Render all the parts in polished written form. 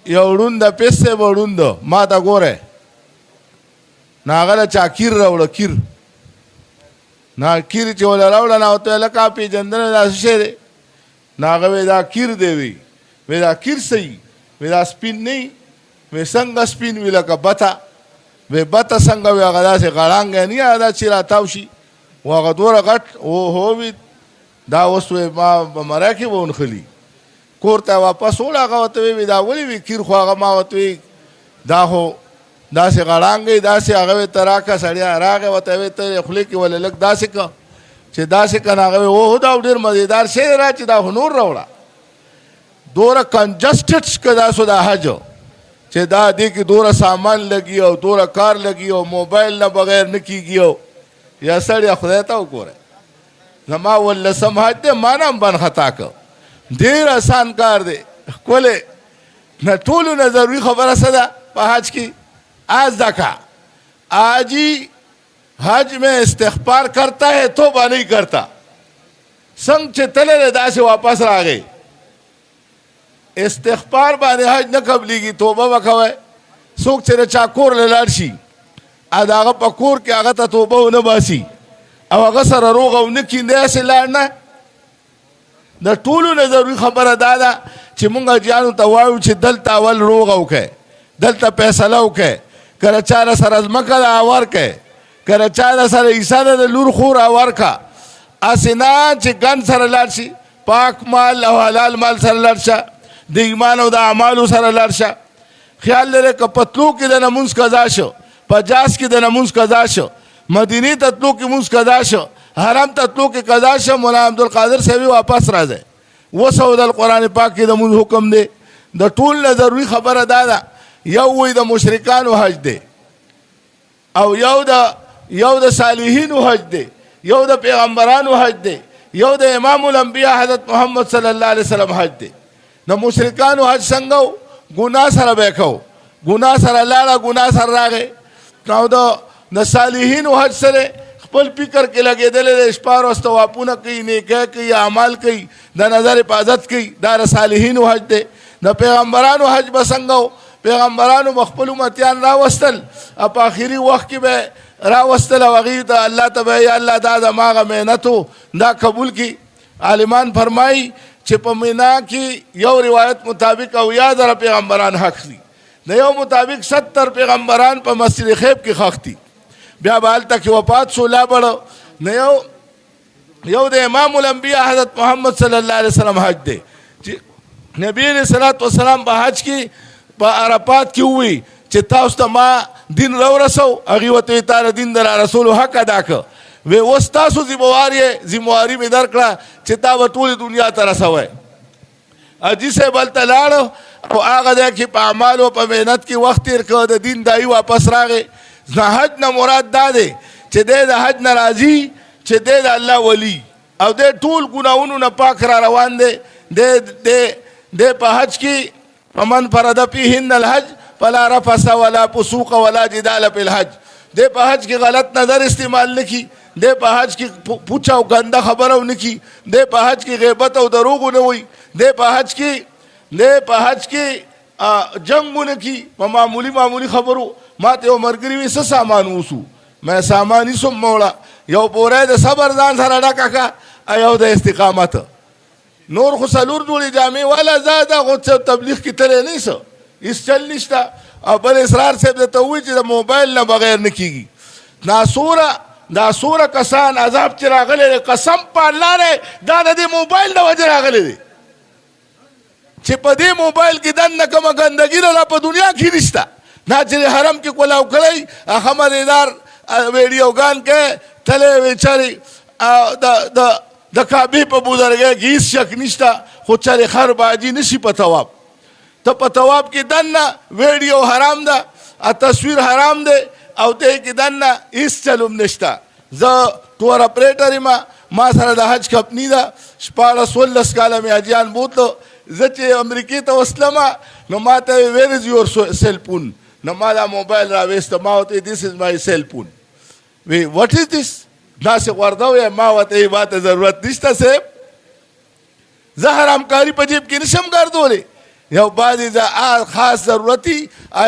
یو ړوند پیس صاحب ړوند ما ته ګوره، نو هغه له چا کیر راوړه، کیر نه کیر چې وله راوړه، نو ورته لکه پېژندنه دا څه شی دی؟ نو هغه وی دا کیر دی. وی وی دا کیر څه وی؟ دا سپین نه وی؟ څنګه سپین وی؟ لکه بته. وی بته څنګه وی؟ هغه داسې غړانګی نه، هغه دا چې راتاو شي و هغه دومره غټ او هو. وی دا اوس وی ما په مره کې به ونښلي. کور ته واپس وړه. هغه ورته وی دا ولې وی کیر؟ خو هغه ما ورته وی دا خو داسې غړانګې داسې. هغه وی ته راکه سړیا. راغی، ورته وی ته خولې کې ولې لږ داسې که چې داسې که نه. هغه وی اوه دا ډېر مزیدار شی را چې دا خو نور راوړه. دوره کنجسټډ که دا سو دا حج چې دا دې کې دوره سامان لګي او دوره کار لګي او موبایل نه بغیر نه کیږي. او یا سړیا خدای ته وګوره، زما ولسم حج دی، ما نه هم بند خطا که. ډېر اسان کار دی ښکلی. نه ټولو نه ضروري خبره څه ده په حج کې؟ ازده کا آجی حج میں استغفار کرتا ہے، توبه نہیں کرتا. څنګه چې تللی دی داسې واپس راغی. استغفار باندې حج نه قبلېږي، توبه به کوی. څوک چې د چا کور له لاړ شي او د هغه په کور کې هغه ته توبه ونه باسي او هغه سره روغه ونه کړي، دی هسې لاړ نه. د ټولو نه ضروري خبره دا ده چې مونږ حاجیانو ته وایو چې دلته اول روغه وکړئ، دلته فیصله وکړئ. که له چا سره ځمکه ده ورکړئ، که له چا سره حصه ده د لور خور ورکړه. هسې نه چې ګند سره لاړ شي. پاک مال او حلال مال سره لاړ شه، د ایمان او د اعمالو سره لاړ شه. خیال لرې که په تلو کې د نمونځ قضا شو، په جاز کې د نمونځ قضا شو، مدینې ته تلو کې مونځ قضا شو، حرم ته تلو کې قضا شو، مولانا عبدالقادر صاحب واپس راځي. وسو د قرآن پاک کې د مونځ حکم دی. د ټول نه ضروري خبره دا ده، یو وی د مشرکانو حج دی او یو د صالحینو حج دی، یو د پیغمبرانو حج دی، یو د امام الانبیاء حضرت محمد صلی الله علیه وسلم حج دی. د مشرکانو حج څنګه؟ ګناه سره به کو، ګناه سره لاړه، ګناه سره راغی. او د صالحینو حج سره خپل فکر کې لګېدلی دی، شپه ورځ طوافونه کوي، نیکۍ کوي، اعمال کوي، د نظر حفاظت کوي. دا د صالحینو حج دی. د پیغمبرانو حج به څنګه؟ پیغمبرانو به خپل امتیان راوستل او په آخري وخت کې به راوستل او هغوی ته الله ته به یا الله دا زما هغه محنت دا قبول کړي. عالمان فرمایي چې په مینا کې یو روایت مطابق او یا زره پیغمبران حق دي، د یو مطابق 70 پیغمبران په مسجد خیب کې ښخ دي، بیا به هلته کې وفات شو لا بړ. نه یو یو د امام الانبیاء حضرت محمد صلی الله علیه وسلم حج دی چې نبی علیہ الصلوۃ والسلام په حج کې په عرفات کې وی چې تاسو ته ما دین را ورسو. هغه وته تعالی دین در رسول حق ادا ک. وی اوس تاسو ذمہواری ذمہواری می درکړه چې تا به ټول دنیا ته رسوي. حاجي صاحب هلته لاړ او هغه ځای کې په اعمالو په محنت کې وخت تېر کړ، د دین دایي واپس راغی. د حج نه مراد دا دی چې دی د حج نه راځي چې دی د الله ولی او دی ټول ګناهونو نه پاک را روان دی. دی دی دی په حج کې فمن فرض فیهن الحج فلا رفث ولا فسوق ولا جدال فی الحج. دی په حج کې غلط نظر استعمال نکي، دی په حج کې پوچا او ګنده خبره ونکي، دی په حج کې غیبت او دروغ نه وي، دی په حج کې جنگ ونکي په معمولی معمولی خبرو. ما ته یو مرګري وي څه سامان وسو، مې سامان یې سم موړه. یو پوره د صبر ځان سره ډکه کا، یو د استقامت. نور خو څلور جوړې جامې والا ځه، دا خو څه تبلیغ کې تللی نه څه هیڅ چل نشته. او بل اسرار صاحب درته ووایي چې د موبایل نه بغیر نه کېږي. دا سوره کسان عذاب چې راغلی دی، قسم په الله دی، دا د دې موبایل د وجې راغلی دی چې په دې موبایل کې دننه کومه ګندګي ده په دنیا کې نشته. دا چې حرم کې کولاو کړی هغه مزیدار ویډیوګان کې تللی وي چرې د د د کعبې په بزرګۍ کې هیڅ شک نشته، خو چرې خر باجي نشي په طواف. ته په طواف کې دننه ویډیو حرام ده، تصویر حرام دی او دې کې دننه هیڅ چلوم نشته. زه ټور اپریټر یم، ما سره د حج کمپني ده، 16 17 کاله مې حاجیان بوتلو. زه چې امریکې ته وسلم نو ما ته where is your cell phone؟ نو ما دا موبایل راوېسته، ما ورته this is my cell phone. وی what is this؟ داسې غورده وی. ما ورته ما ته ضرورت نشته صاحب، زه حرامکاري په جیب کې نشم ګرځولی. یو بعضې د خاص ضرورتي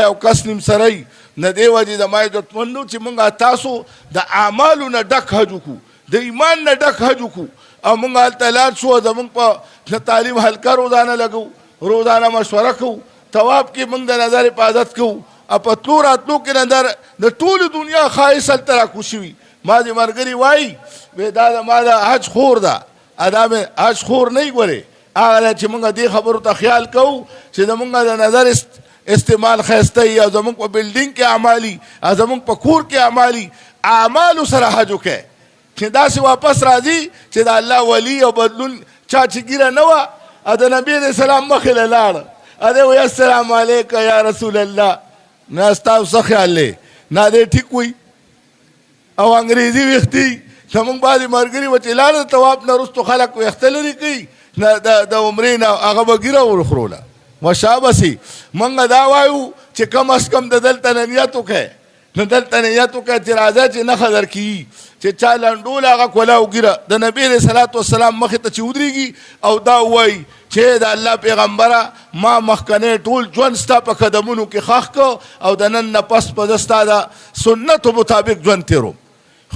یو کس نیم سره نه دی وجې زما عزتمندو چې مونږ تاسو د اعمالو نه ډک حج وکړو، د ایمان نه ډک حج وکړو، او مونږ هلته لاړ شو، زمونږ په تعلیم حلقه روزانه لګو، روزانه مشوره کوو، طواف کې مونږ د نظر حفاظت کوو، او په تلو راتلو کې نظر د ټولې دنیا ښایست هلته راکوز شوي. ما دې ملګري وایي وی دا زما د حج خور ده، دا مې حج خور نه ګورې، هغه ده چې مونږ دې خبرو ته خیال کوو چې زمونږ د نظر استعمال ښایسته وي، او زمونږ په بلډینګ کې اعمالي، او زمونږ په کور کې اعمالي، اعمالو سره حج وکړي چې داسې واپس راځي چې د الله ولی او بدلون چا چې ږیره نه وه او د نبي علیه السلام مخې له لاړ او دی وایي السلام علیک یا رسول الله، نه ستاسو څه خیال دی؟ نه دی ټیک وي او انګریزي ویښتي. زمونږ بعضې ملګري وه چې لاړه د طواف نه وروسته خلک ویښته لرې کوي د عمرې نه، هغه به ږیره ورخروله. وشابسي مونږ دا وایو چې کم از کم د دلته نه نیت وکړئ، نو دلته نیت وکړه چې راځه چې نښه درکېږي چې چا لنډوله هغه کولا وګیره د نبي علیه صلات وسلام مخې ته چې ودرېږي او دا ووایي چې د الله پیغمبره ما مخکنی ټول ژوند ستا په قدمونو کې ښخ کړ او د نن نه پس په زه ستا د سنتو مطابق ژوند تېروم.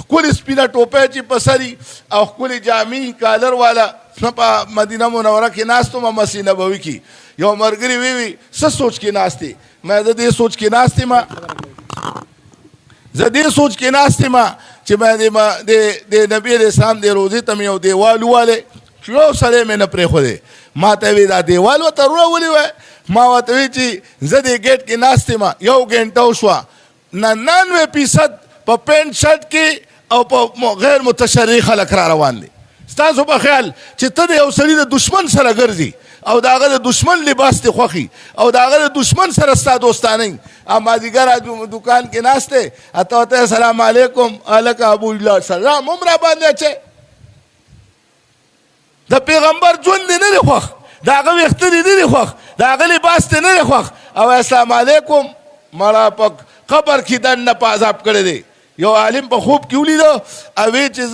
ښکلې سپینه ټوپۍ چې په سري او ښکلې جامې کالر والا په مدینه منوره کې ناست وم، مسجد نبوي کې یو ملګري وی وی څه سوچ کې ناست دی؟ ما زه دې سوچ کې ناست یم، زه دې سوچ کې ناست یم چې ما دې ما د نبی علیه السلام د روزې ته مې یو دیوال ووالی چې یو سړی مې نه پرېښودی. ما ته وی دا دیوال ورته وروره ولې وای؟ ما ورته وی چې زه دې ګیټ کې ناست یم، یو ګنټه وشوه، 99% په پینټ شرټ کې او په غیر متشرع خلک را روان دي. ستاسو په خیال چې ته د یو سړي د دشمن سره ګرځي او د هغه د دشمن لباس دې خوښي او د هغه د دشمن سره ستا دوستانه وي، مازدیګر دوکان کې ناست دی، ته ورته السلام علیکم هلکه ابو الله سلام هم را باندې اچوې. د پیغمبر ژوند دې نه دی خوښ، د هغه ویښته دې نه دي خوښ، د هغه لباس دې نه دی خوښ، او السلام علیکم مړه په قبر کې دننه په عذاب کړی دی. یو عالم په خوب کې ولیده او وی چې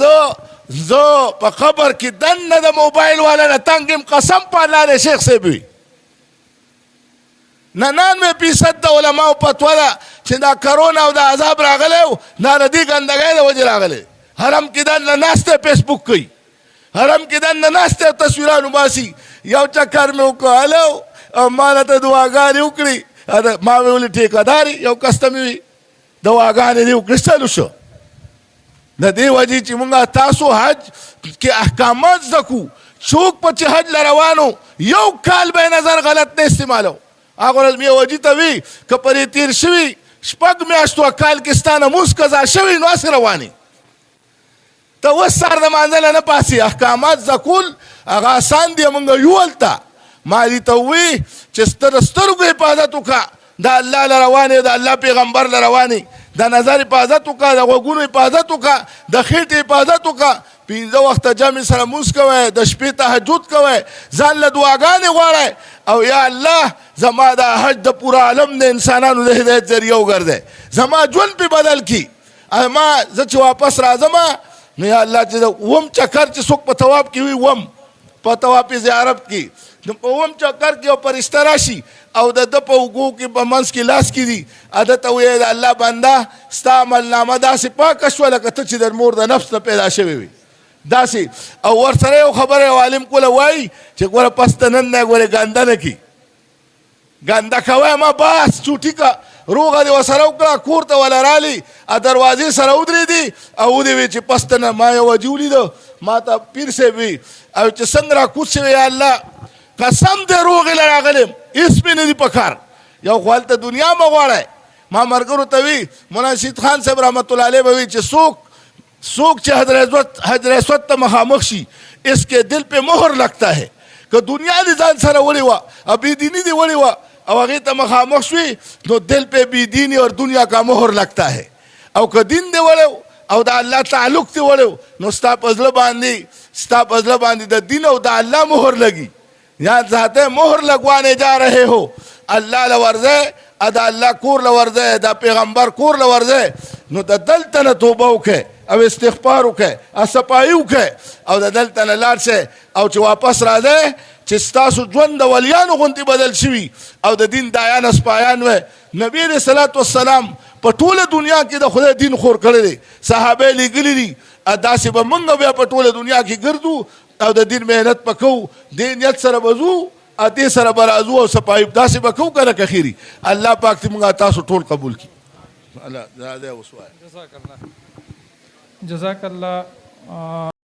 زه په قبر کې دننه د موبایل والا نه تنګ یم، قسم په الله دی شیخ صاحب وي. 99% د علماو فتوا ده چې دا کرونا او دا عذاب راغلی و، دا د دې ګندګۍ د وجې راغلی. حرم کې دننه ناست دی فیسبوک کوي، حرم کې دننه ناست دی تصویران وباسي. یو چکر مې وکړ هلو او ما راته دعاګانې وکړې، ما ویل ټیکهدار یو کس ته مې وي دعاګانې دې وکړې، څه وشو؟ د دې وجې چې مونږ تاسو حج کې احکامات زده کړو، څوک په چې حج له روانو یو کال به نظر غلط نه استعمالو. هغه ورځ مې یو حاجي ته وی که پرې تېر شوي شپږ میاشتو کال کې ستا نه مونځ قضا شوی نو هسې روان ته اوس سهار د مانځه له نه پاڅې. احکامات زده کول هغه اسان دي، مونږ یو هلته ما دې ته ووی چې د سترګو حفاظت وکړه، د الله له روانې، د الله پیغمبر له روانې، د نظر حفاظت وکړه، د غوږونو حفاظت وکړه، د خېټې حفاظت وکړه، پنځه وخته جمع سره مونځ کوی، د شپې تهجد کوی، ځان له دعاګانې غواړی او یا الله زما د حج د پوره عالم د انسانانو د هدایت ذریعه وګرځی، زما ژوند پې بدل کړي. ما زه چې واپس راځم نو یا الله چې وم چکر چې څوک په طواف کې وي، وم په طواف زیارت کې، نو په وم چکر کې یو فرشته راشي او د ده په اوږو کې په منځ کې لاس کې دي، ده ته وایي د الله بنده ستا عملنامه داسې پاکه شوه لکه ته چې د مور د نفس نه پیدا شوی وي داسې. او ورسره یو خبره یو عالم کوله وایي چې ګوره پس د نن نه ګورې ګنده نه کړي، ګنده کوه ما بس چوټي کا روغه دې ورسره وکړه، کور ته وله رالي دروازې سره ودرېدې او ودې وی چې پس ته نه ما یو حاجي ولیده، ما ته پیر صاحب وی او چې څنګه را کوز شوی یا الله قسم دې روغې له راغلی یم، هېڅ مې نه دي په کار. یو خو هلته دنیا مه غواړی. ما ملګرو ته وی مولانا رشید خان صاحب رحمت الله علیه به وی چې څوک چې حجر اسود ته مخامخ شي اس کې دل په مهر لګتا ہے، که دنیا دې ځان سره وړې وه او بې دیني دې وړې وه او هغې ته مخامخ شوې نو دل په بې دیني اور دنیا کا مهر لګتا ہے، او که دین دې وړی او د الله تعلق دې وړی نو ستا په زړه باندې، ستا په زړه باندې د دین او د الله مهر لګي. یاد ساته مهر لګوانے جا رہے هو، الله له ورځه، دا الله کور له ورځه، دا پیغمبر کور له ورځه، نو د دلته نه توبه وکړه او استغفار وکړه او صفایي وکړه او د دلته نه لاړ شئ او چې واپس راځئ چې ستاسو ژوند د ولیانو غوندې بدل شوي او د دین دایان سپایان وای. نبی علیه الصلاة والسلام په ټوله دنیا کې د خدای دین خور کړی دی، صحابه یې لېږلي دي. داسې به موږ بیا په ټوله دنیا کې ګرځو او د دین محنت به کوو. دې نیت سره به ځو او دې سره به راځو او صفایي داسې به کوو که نه که خیري. الله پاک دې موږ تاسو ټول قبول کړي. الله دا دی اوس وایه. جزاک الله، جزاک الله.